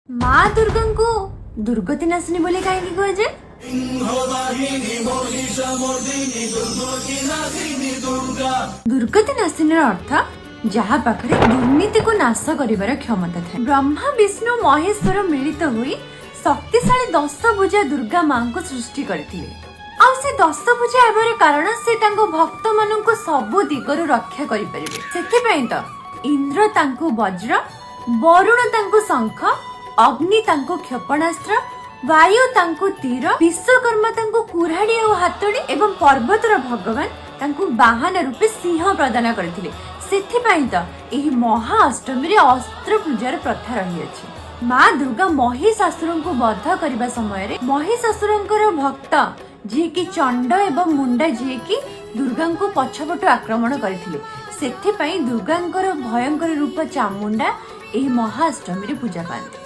ମା ଦୁର୍ଗାଙ୍କୁ ଦୁର୍ଗତି ନାଶିନୀ ବୋଲି କାହିଁକି କୁହାଯାଏ? ଦୁର୍ଗତି ନାଶିନୀର ଅର୍ଥ ଯାହା ପାଖରେ ଦୁର୍ନୀତିକୁ ନାଶ କରିବାର କ୍ଷମତା ଥାଏ। ବ୍ରହ୍ମା, ବିଷ୍ଣୁ, ମହେଶ୍ୱର ମିଳିତ ହୋଇ ଶକ୍ତିଶାଳୀ ଦଶଭୁଜା ଦୁର୍ଗା ମାଙ୍କୁ ସୃଷ୍ଟି କରିଥିଲେ। ଆଉ ସେ ଦଶଭୁଜା ହେବାର କାରଣ ସେ ତାଙ୍କ ଭକ୍ତମାନଙ୍କୁ ସବୁ ଦିଗରୁ ରକ୍ଷା କରିପାରିବେ। ସେଥିପାଇଁ ତ ଇନ୍ଦ୍ର ତାଙ୍କୁ ବଜ୍ର, ବରୁଣ ତାଙ୍କୁ ଶଙ୍ଖ, ଅଗ୍ନି ତାଙ୍କୁ କ୍ଷେପଣାସ୍ତ୍ର, ବାୟୁ ତାଙ୍କୁ ତୀର, ବିଶ୍ୱକର୍ମା ତାଙ୍କୁ କୁରାଢି ଆଉ ହାତୁଡ଼ି ଏବଂ ପର୍ବତର ଭଗବାନ ତାଙ୍କୁ ବାହନ ରୂପେ ସିଂହ ପ୍ରଦାନ କରିଥିଲେ। ସେଥିପାଇଁ ତ ଏହି ମହା ଅଷ୍ଟମୀରେ ଅସ୍ତ୍ର ପୂଜାର ପ୍ରଥା ରହିଅଛି। ମା ଦୁର୍ଗା ମହିଷାସୁରଙ୍କୁ ବଧ କରିବା ସମୟରେ ମହିଷାସୁରଙ୍କର ଭକ୍ତ ଯିଏକି ଚଣ୍ଡ ଏବଂ ମୁଣ୍ଡା, ଯିଏକି ଦୁର୍ଗାଙ୍କୁ ପଛପଟୁ ଆକ୍ରମଣ କରିଥିଲେ, ସେଥିପାଇଁ ଦୁର୍ଗାଙ୍କର ଭୟଙ୍କର ରୂପ ଚାମୁଣ୍ଡା ଏହି ମହାଅଷ୍ଟମୀରେ ପୂଜା ପାଆନ୍ତି।